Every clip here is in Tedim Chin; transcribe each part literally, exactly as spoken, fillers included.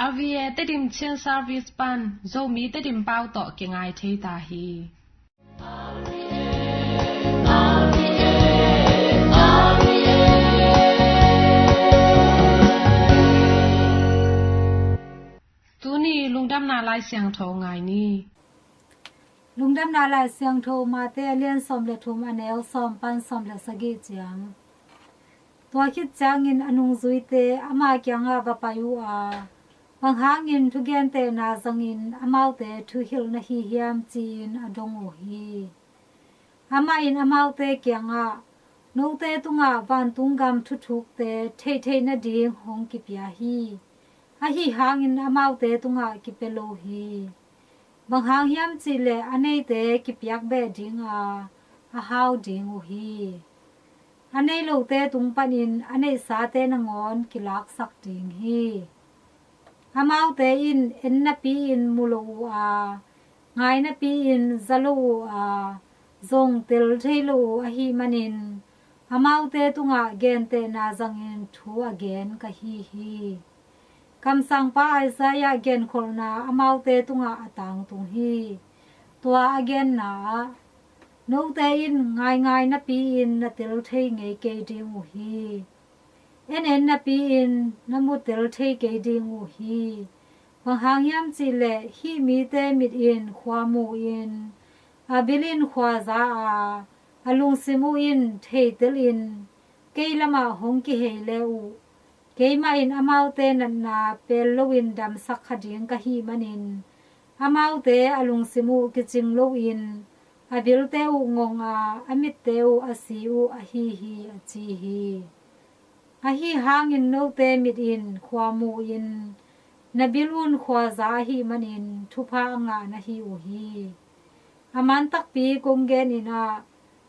R V A Tedim Chin Service pan Zomi Tedim pau tawh kingai thei ta hi. Tuni lungdamna Lai Siangtho ngai ni. Lungdamna Lai Siangtho Mate a lian sawm le thum, a neu sawm pan sawm le sagih ciang. Tua khit ciangin a nungzuite ama kiangah va pai uh a, bang hangin thugentehna zangin amaute thuhilh na hi hiam, ci-in a dong uh hi. Amah in amaute kiangah, note tungah vantung gam thuthukte theihtheih nading hong kipia hi. Ahi hangin amaute tungah kipia lo hi. Bang hang hiam cihleh a neite kipiak beh ding a, a hau ding uh hi. A nei lote tung panin a neihsate nangawn kilaksak ding hi. Amaute in en napi-in mu lo uh a, ngai napi-in za lo uh a, zong tel thei lo uh ahih manin amaute tungah gentehna zangin thu a gen ka hi hi. Kamsangpa Isaiah genkholhna amaute tungah a tangtung hi. Tua a genna ah, note in ngaingai napi-in na tel thei ngei kei ding uh hi. En en napi-in na mu tel thei kei ding uh hi. Bang hang hiam cihleh hih mite mit in khua mu-in, a bil in khua za a, a lungsim uh in theitel in kei lamah hong kihei le uh. Keimah in amaute natna pel loin damsak kha ding ka hih manin, amaute a lungsim uh kicing loin, a bilte uh ngong a, a mitte uh a si uh ahi hi, a ci hi. Ahi hangin note mit in khua mu-in, na bil un khua za ahih manin thupha a ngah na hi uh hi. A man takpi kong gen in ah,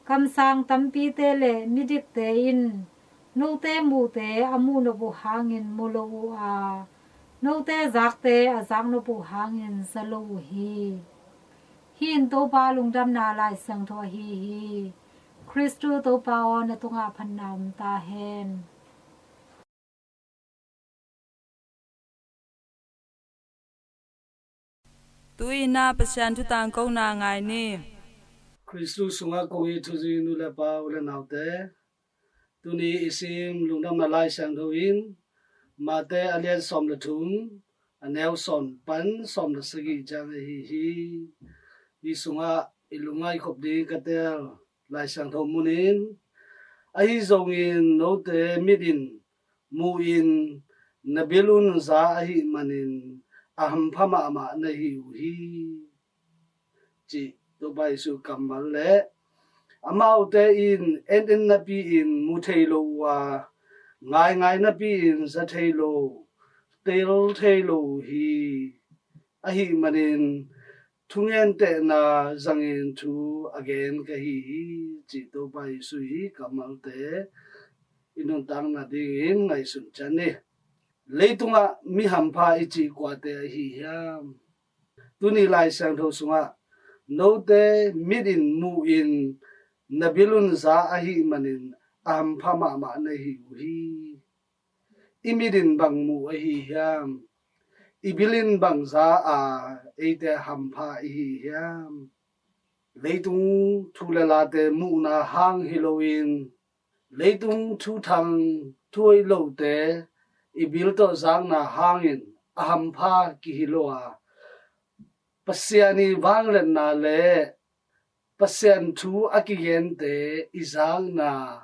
kamsang tampite le midikte in note muhte a muh nop uh hangin mu lo uh a, note zakte a zak nop uh hangin za lo uh hi. Hih in Topa lungdamna Lai Siangtho ahi hi. Khristu Topa aw, na tungah phatna om ta hen. Tu-in ah Pasian thu tangkona ngai ni. Khristu sungah kong it thuzui nu le pa, u le naute, tuni i sim lungdamna Lai Siangtho in Mate a lian sawm le thum, a neu sawm pan sawm le sagih ciang ahi hi. Hi sungah i lungngaih khop ding ka tel Lai Siangtho mun in, ahi zongin note mit in mu-in, na bil un za ahih manin a hampha mahmah na hi uh hi, cih Topa Jesu kammal le amaute in en en napi-in mu thei lo uh a, ngaingai napi-in za thei lo, tel thei lo uh hi. Ahih manin thugentehna zangin thu a gen ka hi hi, cih Topa Jesu i kammalte i nuntakna dingin ngaihsun ciat ni. Leitungah mi hampha i cih kuate ahi hiam? Tuni Lai Siangtho sungah, note mit in mu-in, na bil un za ahih manin a hampha mahmah na hi uh hi. I mit in bang mu ahi hiam? I bil in bang za a eite hampha i hi hiam? Leitung thu le late muhna hang hi loin, leitung thuthang thuhoih lote i bil tawh zakna hangin a hampha kihi lo a, Pasian i vangliatna le Pasian thu a kigente i zakna,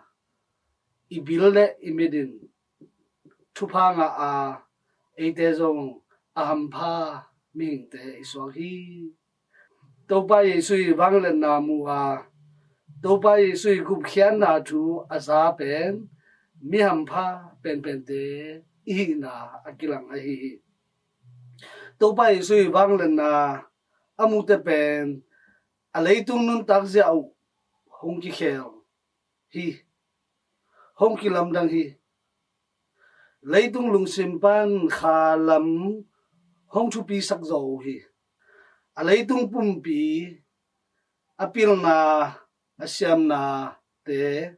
i bil le i mit in thupha ngah a, eite zong a hampha mihingte i suak hi. Topa Jesu i vangliatna mu a, Topa Jesu i gupkhiatna thu a za pen mi hampha penpente i hihna a kilang ahi hi. Topa Jesu i vangliatna a mute pen a leitung nuntak ziah uh hong kikhel hi, hong kilamdang hi. Leitung lungsim pan kha lam hong thupisak zaw uh hi. A leitung pumpi a pilna, a siamnate,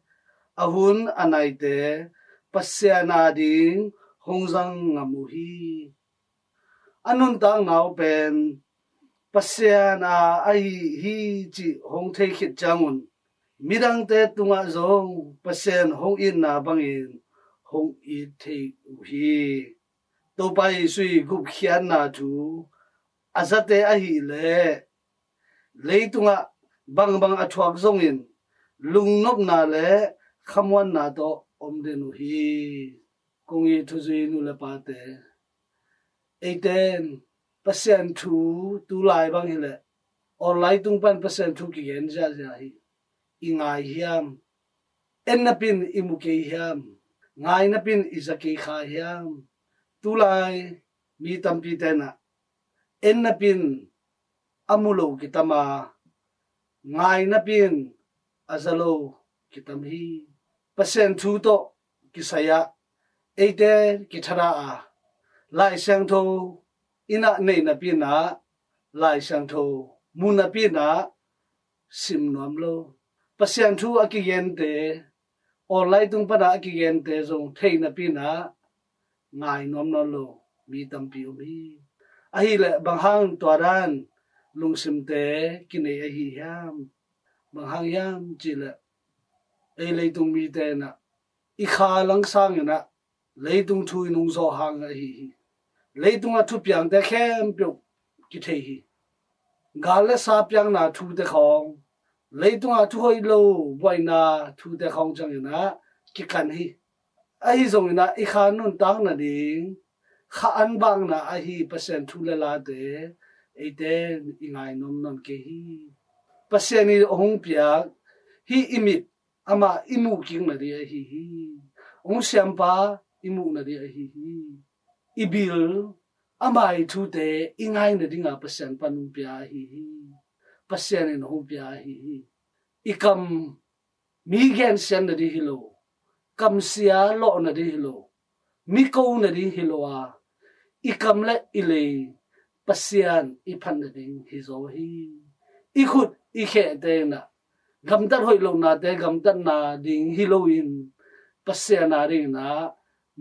a hun a naite Pasian ading hong zang ngam uh hi. a nuntakna uh pen Pasian a ahi hi cih hong thei khit ciangun midangte tungah zong Pasian hong itna bangin hong it thei uh hi. Topa Jesuh i gupkhiatna thu a zate ahileh leitungah bangbang a thuak zongin lungnopna le khamuanna tawh om den uh hi. Kong it thuzui nu le pate, eiten Pasian thu tulai bang hileh online tung pan Pasian thu kigen ziahziah hi. I ngai hiam? En napin i mu kei hiam? Ngai napin i za kei kha hiam? Tulai mi tampi tenah en napin a mu lo kitam a, ngai napin a za lo kitam hi. Pasian thu tawh kisai ah eite kithadah a, Lai Siangtho in ah nei napin ah Lai Siangtho mu napin ah sim nuam lo. Pasian thu a kigente, online tung pan ah a kigente zong thei napin ah ngai nuam nawn lo mi tampi om hi. Ahileh bang hang tua dan lungsimte kinei ahi hiam? Bang hang hiam cihleh ei leitung mite in ah i kha langsang in ah leitung thu i nungzawh hang ahi hi. Leitungah thupiangte khempeuh kithei hi. Gal le sa piakna thute khawng, leitungah thuhoih lo buaina thute khawng ciangin ah kikan hi. Ahi zongin ah i kha nuntak nading kha an bakna ahi Pasian thu le late eite i ngai nuam nawn kei hi. Pasian in hong piak hih i mit amah i muh kik nading ahi hi. Hong siampa i muh nading ahi hi. I bil ama i thute i ngai nadinga Pasian pan hong pia ahi hi. Pasian in hong pia ahi hi. I kam mi gensiat nading hi lo, kamsia lawh nading hi lo, mi ko nading hi lo a, i kam le i lei Pasian i phat nading hi zaw hi. I khut i khehte in ah gamtat hoih lohnate gamtatna ding hi loin Pasian a dingin ah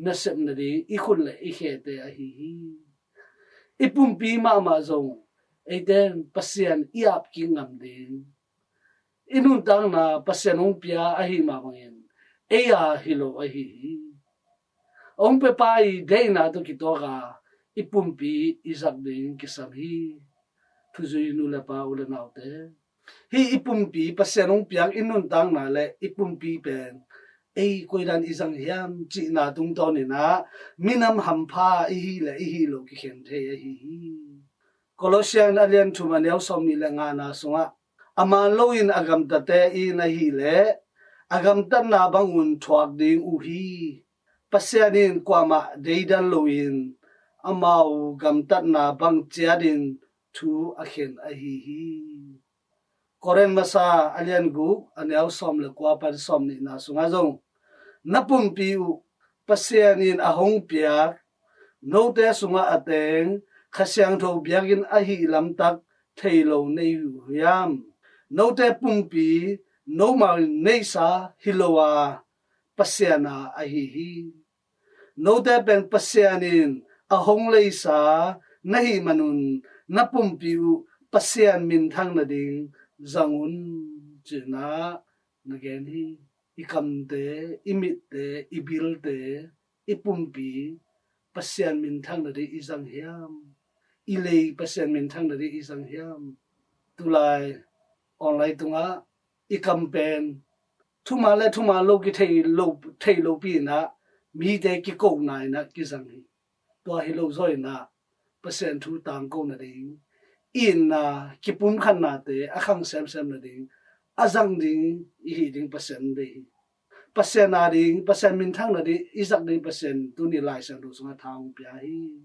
nasep nading i khut le i khehte ahi hi. I pumpi mahmah zong eiten Pasian i apkik ngam ding, i nuntakna Pasian hong pia ahi mah bangin ei a hi lo ahi hi. Hong piapa i deihna tawh kituak a i pumpi i zat ding kisam hi. Thuzui nu le pa u le naute, hih i pumpi Pasian hong piak i nuntakna le i pumpi pen ei koidan i zang hiam cihna tungtawnin ah minam hampha i hi le i hi lo kikhen thei ahi hi. Kolosian a lian thum a neu sawm nih le ngana sungah a man loin a gamtate in ahileh a gamtatna bangun thuak ding uh hi. Pasian in kuamah deidan loin amau gamtatna bang ciatin thu a khen ahi hi. Korin masa a lian guk a neu sawm le kua pan sawm nihna sungah zong na pumpi uh Pasian in a hong piak note sungah a teng Kha Siangtho biakinn ahi lamtak thei lo nei uh hiam? Note pumpi nomau in neihsa hi lo a, Pasian a ahi hi. Note pen Pasian in a hong leisa na hih manun na pumpi uh Pasian minthang nading zang un, ci-in ah na gen hi. I kamte, i mitte, i bilte, i pumpi Pasian minthang nading i zang hiam? I lei Pasian minthang nading i zang hiam? Tulai online tungah i kam pen thuman le thuman lo kithei lo, thei lopi in ah mite kikona in ah kizang hi. Tua hi lo zaw in ah Pasian thu tangko nading, itna kipumkhatnate a khang semsem nading a zang ding i hi ding Pasian deih hi. Pasian a ding, Pasian minthang nading i zak ding Pasian tuni Lai Siangtho sungah tha hong pia hi.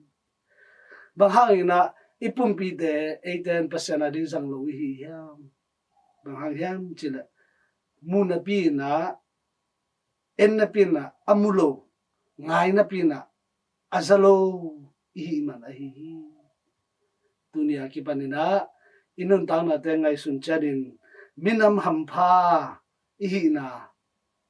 Bang hangin ah i pumpite eiten Pasian a ding zang lo i hi hiam? Bang hang hiam cileh mu napi in ah, en napi in ah, a mu lo, ngai napi in ah a za lo i hih man ahi hi. Tuni a kipan in ah i nuntaknate ngaihsun ciatin minam hampha i hihna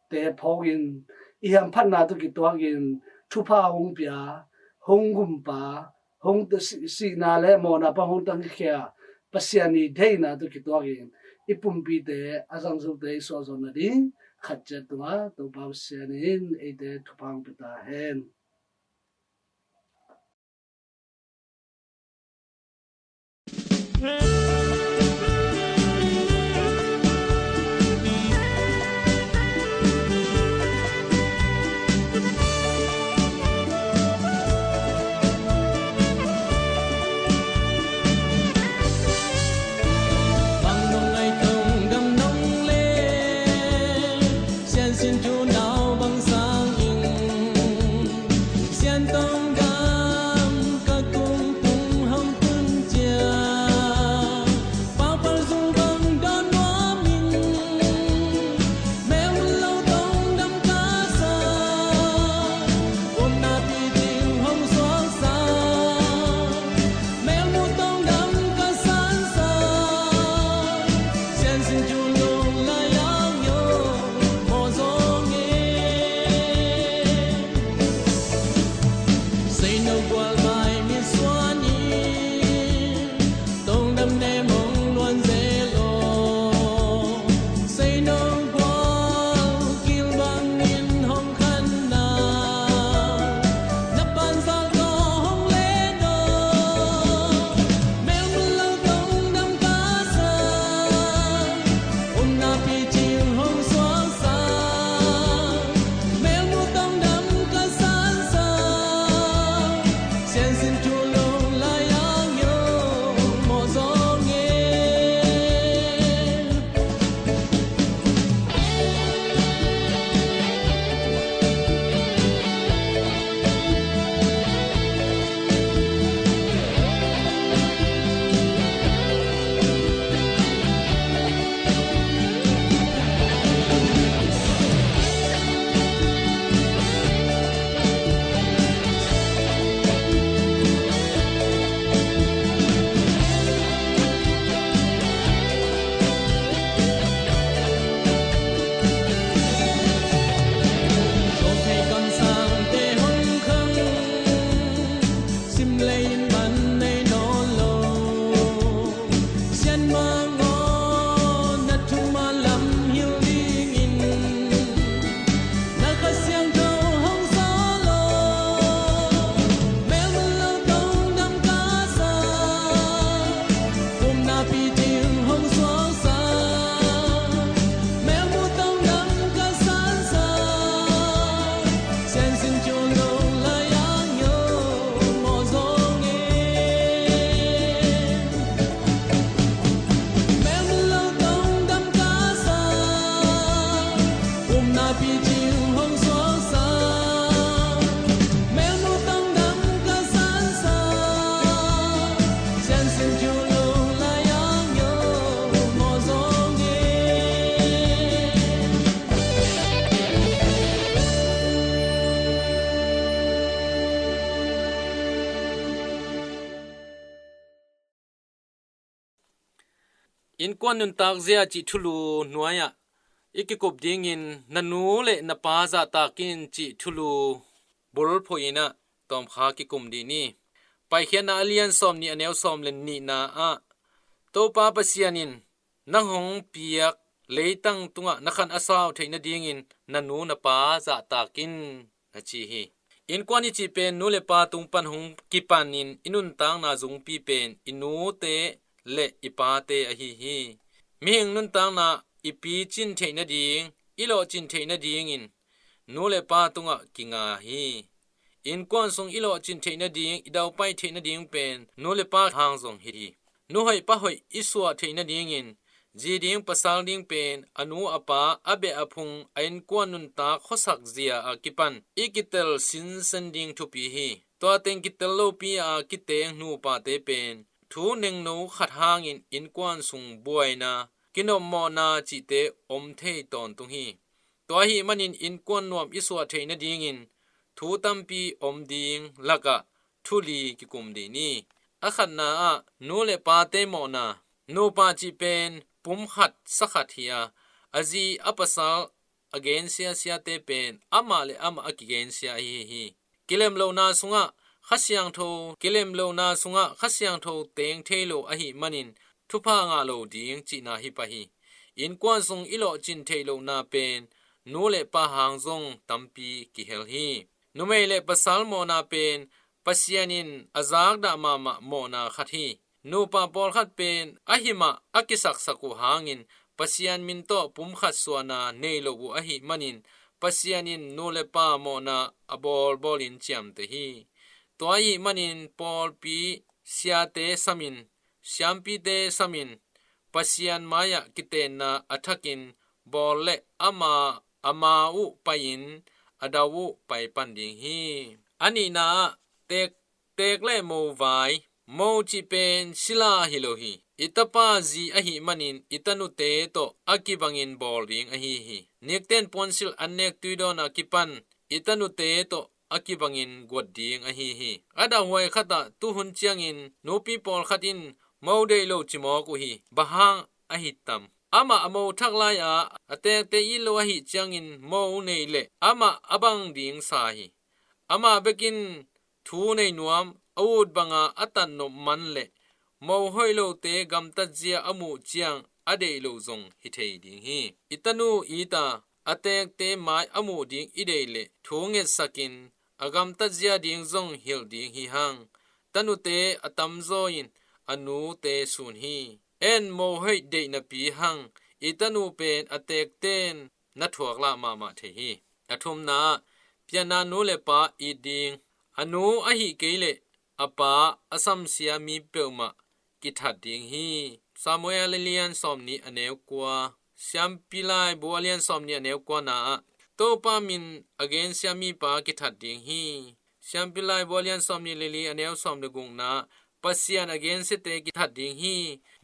te phawkin, i hamphatna tawh kituakin thupha hong pia, hong gumpa, hong ta-, si-, sihna le mawhna pan hong tangkhia Pasian i deihna tawh kituakin i pumpite a zangzote i suahzawh nading khat ciat tungah Topa Pasian in eite thupha hong pia ta hen. Bang nong ngai tong gam nong le, Sian sin cu nau bang sang ing. Sian tong gam ka kung tung hong tun cia. Pau pal zung bang dawn nuam ing. Mel mun lo tong dam ka sa. Upna picing hong suak sa. Mel mun tong dam ka san sa. Sian sin cu lung lai ang yo. Mawh zong e. Sei no gual mai mi suan i. Tong dam ne mong luan ze lo. Sei no gual kil bang in hong khan na. Na pan zal ko hong le no. Mel mun lo tong dam ka sa. Upna picing hong suak sa. Mel mun tong dam ka san sa. Sian sin cu lung lai ang yo. Mawh zong e. Sim lei in man nei nawn lo. Sian mang aw na thuma lam hil dingin. Na Kha Siangtho hong sawl aw. Mel mun lo tong dam ka sa. Upna picing hong suak sa. Mel mun tong dam ka san sa. Sian sin cu lung lai ang yo. Mawh zong e. Mel mun lo tong dam ka sa. Upna picing hong suak sa. Mel mun tong dam ka san sa. Sian sin cu lung lai ang yo. Mawh zong e. Innkuan nuntak zia cih thulu nuai-ah i kikup dingin na nu le na pa zahtak in cih thulu bulphuh in ah tawmkha kikum dih ni. Paikhiatna a lian sawm nih a neu sawm le nihna ah Topa Pasian in nang hong piak leitang tungah na khan a sau theih nadingin na nu na pa zahtak in, a ci hi. Innkuan i cih pen nu le pa tung pan hong kipanin i nuntakna zungpi pen i nute le i pate ahi hi. Mihing nuntakna i picin theih nading, i lawhcin theih nadingin nu le pa tungah kinga hi. Innkuan sung i lawhcin theih nading, i daupai theih nading pen nu le pa hang zong hi hi. Nu hoih pa hoih i suah theih nadingin zi ding pasal ding pen a nu a pa, a beh a phung, a innkuan nuntak khuasak zia a kipan i kitel sinsen ding thupi hi. Tua teng kitel lopi a kiteng nupate pen thu nengno khat hangin innkuan sung buaina, kinopmawhna cihte om thei tawntung hi. Tua ahih manin innkuan nuam i suah theih nadingin thu tampi om ding lakah thu li kikum dih ni. A khatna ah nu le pate mawhna. Nupa cih pen pum khat sa khat hi a, a zi a pasal a gensia siate pen amah le amah a kigensia ahi hi. Kilemlohna sungah Kha Siangtho kilemlohna sungah Kha Siangtho teng thei lo ahih manin thupha ngah lo ding cihna hi pah hi. Innkuan sung i lawhcin theih lohna pen nu le pa hang zong tampi kihel hi. Numei le pasal mawhna pen Pasian in a zakdah mahmah mawhna khat hi. Nupa pawlkhat pen a himah a kisaksak uh hangin Pasian min tawh pumkhat suahna nei lo uh ahih manin Pasian in nu le pa mawhna a bawlbawlin ciamteh hi. Tua ahih manin pawlpi siate samin, siampite samin, Pasian mai-ah kitenna a thakin bawl le ama, ama uh pai-in a dau uh pai pan ding hi. A nihna ah tek, tek le mo vai, mo cih pen sila hi lo hi. I tapa zi ahih manin i tanute tawh a kibangin bawl ding ahi hi. Nikten puansilh an nek tuidawn a kipan i tanute tawh a kibangin guat ding ahi hi. A dahhuai khatah tuhun ciangin nupi pawlkhat in mo deih lo ci mawk uh hi. Bang hang ahi tam? Amah a mo thak lai-a a tekte it lo ahih ciangin mo nei leh amah a bang ding sa hi. Amah bekin thu nei nuam, a ut banga a tatnop man le mo hoih lote gamtatzia a muh ciang a deih lo zong hi thei ding hi. I tanu it a a tekte mai a muh ding i deih leh thu ngetsakin a gamtatzia ding zong hilh ding hi hang. Tanute a tamzaw in a nute sun hi. En mo hoih deih napi hang i tanu pen a tekten na thuak lah mahmah thei hi. A thumna ah pianna nu le pa it ding. A nu ahih kei leh a pa a samsia mi peuhmah kithat ding hi. Samuel a lian sawmnih a neu kua, Siampi Laibu a lian sawmnih a neu kuana ah Topa min a gensia mipa kithat ding hi. Siampi Laibu a lian sawmnih le li a neu sawm le gukna ah Pasian a gensiate kithat ding hi.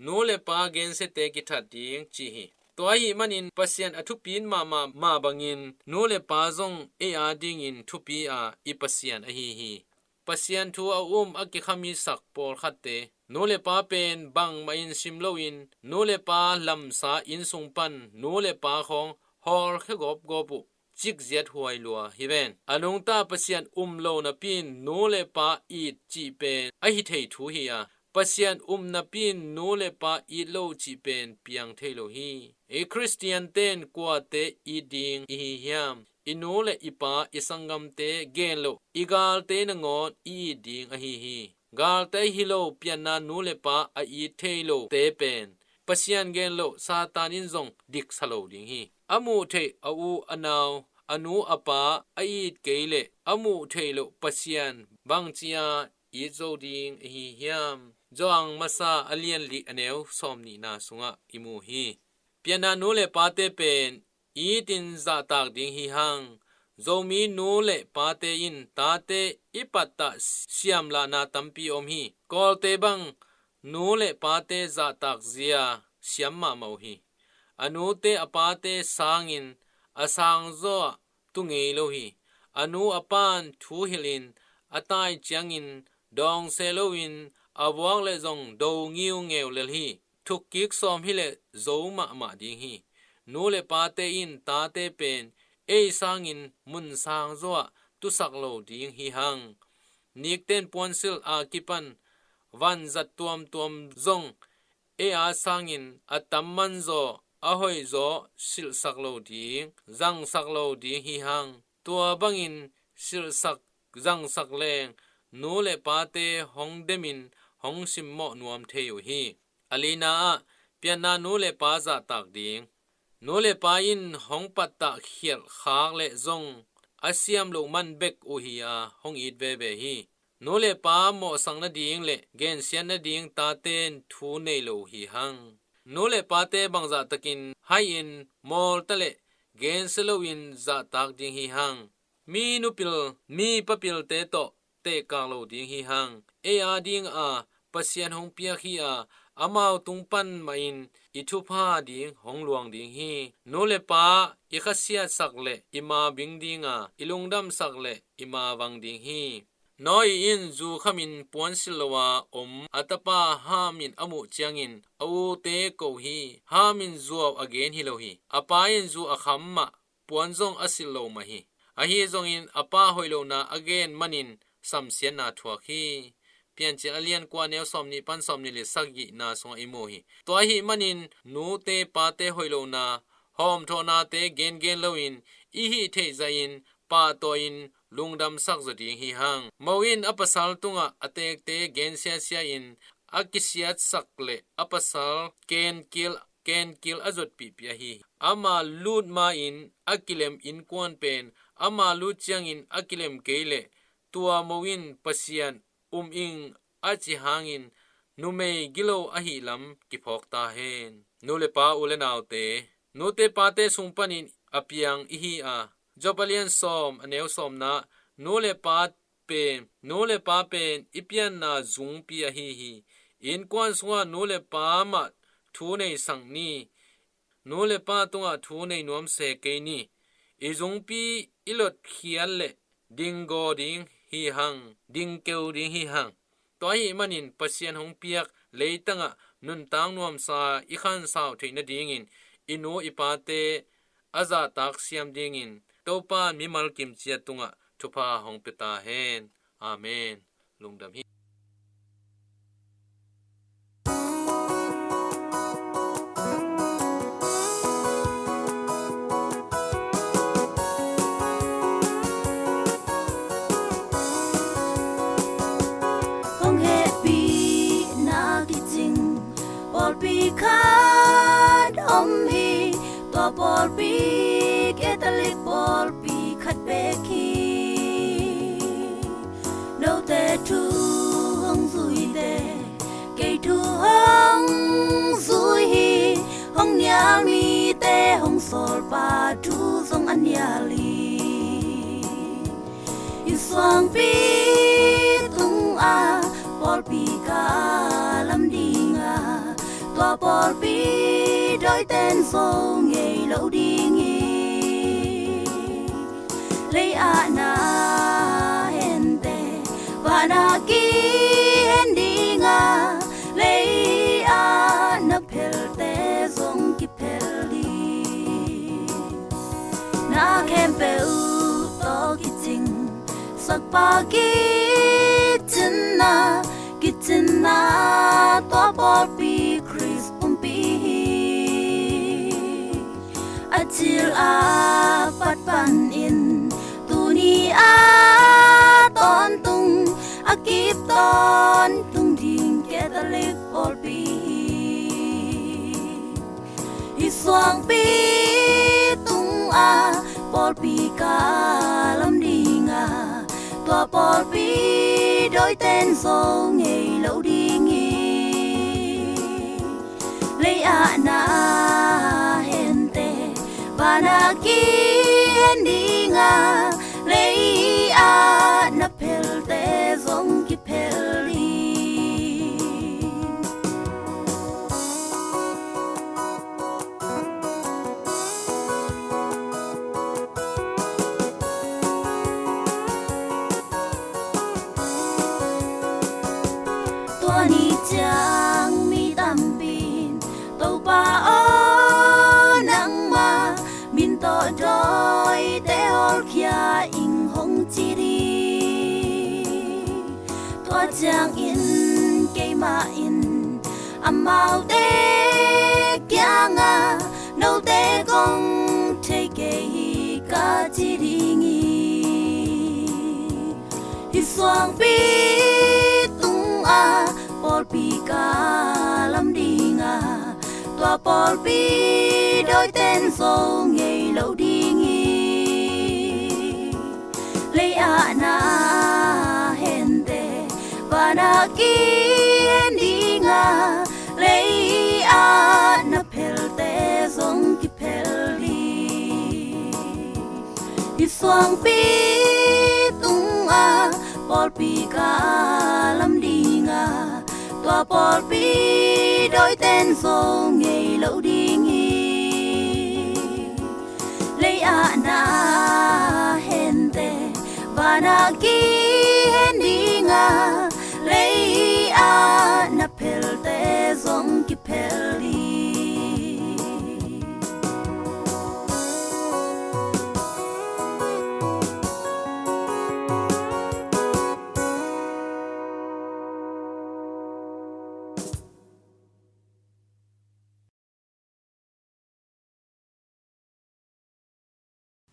Nu le pa gensiate kithat ding ci hi. Tua ahih manin Pasian a thupin mahmah mah bangin nu le pa zong ei adingin thupi a i Pasian ahi hi. Pasian thu a um a kikhamisak pawlkhatte nu le pa pen bangmah in sim loin nu le pa lamsa inn sung pan nu le pa khawng hawlkhia gawpgawp uh cikziat huai lua hi ven. A nungta Pasian um lo napi-in nu le pa it cih pen ahi thei thu hi a, Pasian um napi-in nu le pa it lo cih pen piang thei lo hi. I Khristiante in kuate it ding i hi hiam? I nu le i pa, i sanggamte gen loh i galte nangawn i it ding ahi hi. Galte ahi lo pianna nu le pa a it thei lote pen Pasian gen loh Satan in zong diksa lo ding hi. A muh theih a u a nau, a nu a pa a it kei leh a muh theih loh Pasian bangci-a it zo ding ahi hiam? Johan masa a lian li a neu sawmnihna sungah i mu hi. Pianna nu le pate pen itin zahtak ding hi hang. Zomi nu le pate in tate i pattah siamlahna tampi om hi. Kawlte bang nu le pate zahtak zia siam mahmah uh hi. A nute a pate sangin a sangzaw ah tu ngei lo hi. A nu a pan thu hilhin a tai ciangin dawng se loin a vuak le zong do ngiungeu lel hi. Thukkik sawm hileh zo mahmah ding hi. Nu le pate in tate pen ei sangin mun sangzaw ah tusak lo ding hi hang. Nikten puansilh a kipan vanzat tuamtuam zong ei a sangin a tam manzaw a hoihzaw silhsak lo ding, zangsak lo ding hi hang. Tua bangin silhsak zangsak leng nu le pate hong demin hong simmawh nuam thei uh hi. A lina ah pianna nu le pa zahtak ding. Nu le pa in hong pattah khialh khak leh zong a siam loh man bek uh hi a, hong it veve hi. Nu le pa mawhsak nading le gensiat nading taten thu nei lo uh hi hang. Nu le pate bangzahtakin hai-in mawlta le gensia loin zahtak ding hi hang. Mi nupil, mi papilte tawh tehkak lo ding hi hang. Ei adinga Pasian hong piak hi a, amau tung pan mahin i thupha ding hong luang ding hi. Nu le pa i khasiatsak le i mabing dinga, i lungdamsak le i mavang ding hi. Noah in zu khamin puansilh lo a om a tapa Ham in a muh ciangin a ute ko hi. Ham in zuau a gen hi lo hi. A pa in zu a kham mah, puan zong a silh lo mah hi. Ahi zongin a pa hoih lohna a gen manin samsiatna thuak hi. Piancil a lian kua, neu sawmnih pan sawmnih le sagihna sungah i mu hi. Tua ahih manin nute pate hoih lohna, hawmthawhnate gengen loin i hih theih zahin pahtawi-in lungdamsak zaw ding hi hang. Mo in a pasal tungah a teekte gensiasia-in a kisiatsak le a pasal kenkil kenkil a zuatpihpih ahi hi. Ama lut ma-in a kilem innkuan pen ama lut ciangin a kilem kei leh tua mo in Pasian um ing a ci hangin numei gilo ahih lam kiphawk ta hen. Nu le pa, u le naute, nute pate sung panin a piang i hi a, Job a lian sawm, a neu sawmna, nu le pa pen, nu le pa pen i pianna zungpi ahi hi. Innkuan sungah nu le pa mah thu nei sak ni. Nu le pa tungah thu nei nuam se kei ni. I zungpi i lotkhiat leh dinggaw ding hi hang, dingkeu ding hi hang. Tua ahih manin Pasian hong piak leitangah nuntak nuamsa i khansau theih nadingin i nu i pate a zahtak siam dingin Topa in mimal kimciat tungah thupha hong pia ta hen. Amen. Lungdam hi. Hong hehpihna kicing pawlpi khat om hi. Tua pawlpi Catholic pawlpi khat bek hi. Note thu hong zuite, kei thu hong zui hi. Hong nial mite hong sawlpa thu zong a nial hi. I suangpi tungah pawlpi ka lam dingah, tua pawlpi dawiten zo ngei lo ding hi. Lei-ah na hente, vanah kihen dingah, lei-ah na phelte zong kiphel ding. Na khempeuh tawh kicing sakpa kicinna, kicinna tua pawlpi Khrist pumpi hi. A cil a pat panin tuni a tawntung, a kip tawntung ding Catholic pawlpi hi. Hih suangpi tungah pawlpi ka lam dingah, tua pawlpi dawiten zo ngei lo ding hi. Lei-ah na hente, vanah kihen dingah, lei-ah na phelte zong kiphel ding. Tua ni ciang mi tampin, Topa aw, nangmah min tawh dawite hawlkhia ing, hong ci ding. Tua ciangin keimah in amaute kiangah, note kong thei kei hi, ka ci ding hi. Hih suangpi tungah pawlpi ka lam dingah, tua pawlpi dawiten zo ngei lo ding hi. Lei-ah na hente, vanah kihen dingah, lei-ah na phelte zong kiphel ding. Hih suangpi tungah pawlpi ka lam dingah, tua pawlpi dawiten zo ngei lo ding hi. Lei-ah na hente, vanah kihen dingah, lei-ah na phelte zong kiphel ding.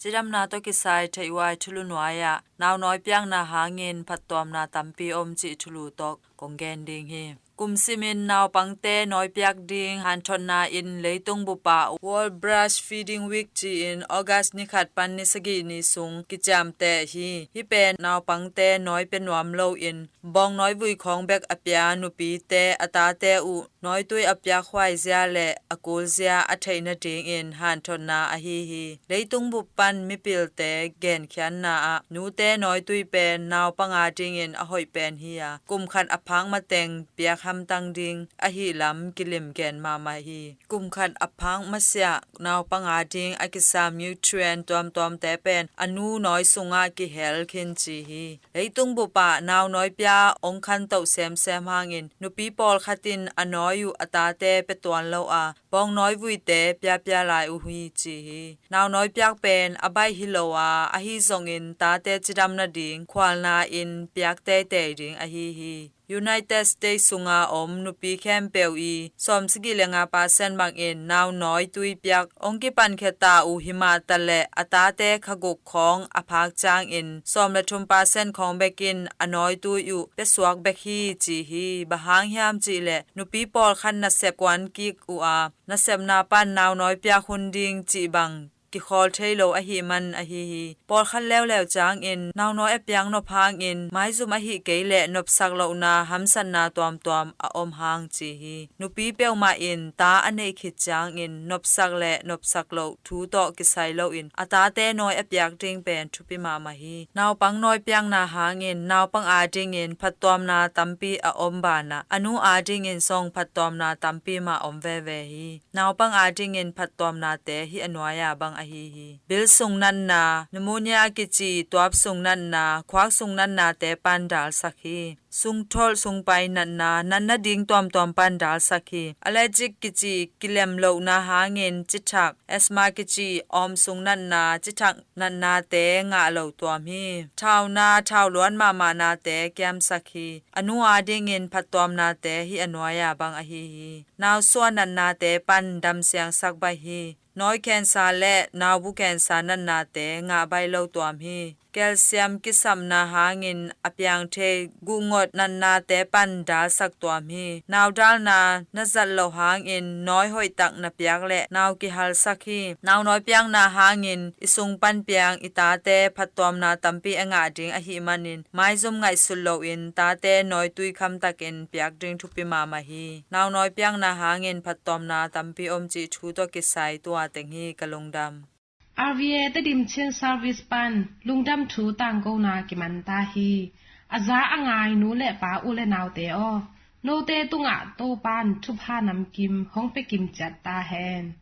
Cidamna tawh kisai theih huai thulu nuai-ah naunawi piakna hangin phattuamna tampi om cih thulu tawh kong gen ding hi. Kum simin naupangte nawipiak ding hanthotna in leitung bupah World Breastfeeding Week ci-in August ni khat pan ni sagih ni sung kiciamteh hi. Hih pen naupangte nawi pia nuam loin bawngnawi vui khawng bek a pia nupite a tate uh nawitui a piak huai zia le a kul zia a theih nadingin hanthotna ahi hi. Leitung bup pan mipilte genkhiatna ah nute nawitui pen naupang adingin a hoih pen hi a, kum khat a phak mateng piak hamtang ding ahi lam kilim gen mahmah hi. Kum khat a phak masiah naupang ading a kisam nutrient tuamtuamte pen a nu nawi sungah kihel khin ci hi. Leitung bupah naunawi pia ong khantoh semsem hangin nupi pawlkhat in a nawi uh a tate pia tuan lo a, bawngnawi vuite piapia lai uh hi ci hi. Naunawi piak pen a baih hi lo a, ahi zongin tate cidam nading khualna in piak teitei ding ahi hi. United States sunga om nupi khempeuh i sawmsagih le nga percent bangin naunawi tui piak ong kipankhia ta uh himah taleh a tate kha guk khawng a phak ciangin sawm le thum percent khawng bekin a nawitui uh piasuak bek hi ci hi. Bang hang hiam cihleh nupi pawlkhat nasep kuan kik uh a, nasepna pan naunawi piak hun ding cih bang kikhawl thei lo ahih man ahi hi. Pawlkhat leuleu ciangin naunawi a piak nop hangin maizum ahih kei leh nopsak lohna hamsatna tuamtuam a om hang ci hi. Nupi peuhmah in ta a neih khit ciangin nopsak le nopsak loh thu tawh kisai loin a tate nawi a piak ding pen thupi mahmah hi. Naupang nawipiakna hangin naupang adingin phattuamna tampi a om banah a nu adingin zong phattuamna tampi mah om veve hi. Naupang adingin phattuamnate hih a nuai-a bang ahi hi. Bil sung natna, pneumonia kici tuap sung natna, khuak sung natnate pan dalsak hi. Sungtholh sungpai natna, natna ding tuamtuam pan dalsak hi. Allergic kici kilem lohna hangin cithak, asthma kici awm sung natna, cithak natnate ngah lo tuam hi. Thauna, thau luan mahmah nate kiamsak hi. A nu adingin phattuamnate hih a nuai-a bang ahi hi. Nausuah natnate pan damsiangsak baih hi. Nawi cancer le naubu cancer natnate ngah baih lo tuam hi. Calcium kisapna hangin a piang thei guhngot natnate pan dalsak tuam hi. Naudalna na zat loh hangin nawi hoihtak na piak le nau kihalsak hi. Naunawi piakna hangin i sung pan piang i tate phattuamna tampi a ngah ding ahih manin maizum ngaihsut loin tate nawitui khamtakin piak ding thupi mahmah hi. Naunawi piakna hangin phattuamna tampi om cih thu tawh kisai tua teng hi. Ka lungdam. R V A Tedim Chin Service pan lungdam thu tangkona kiman ta hi. A za a ngai nu le pa, u le naute aw, note tungah Topan thupha namkim hong pia kim ciat ta hen.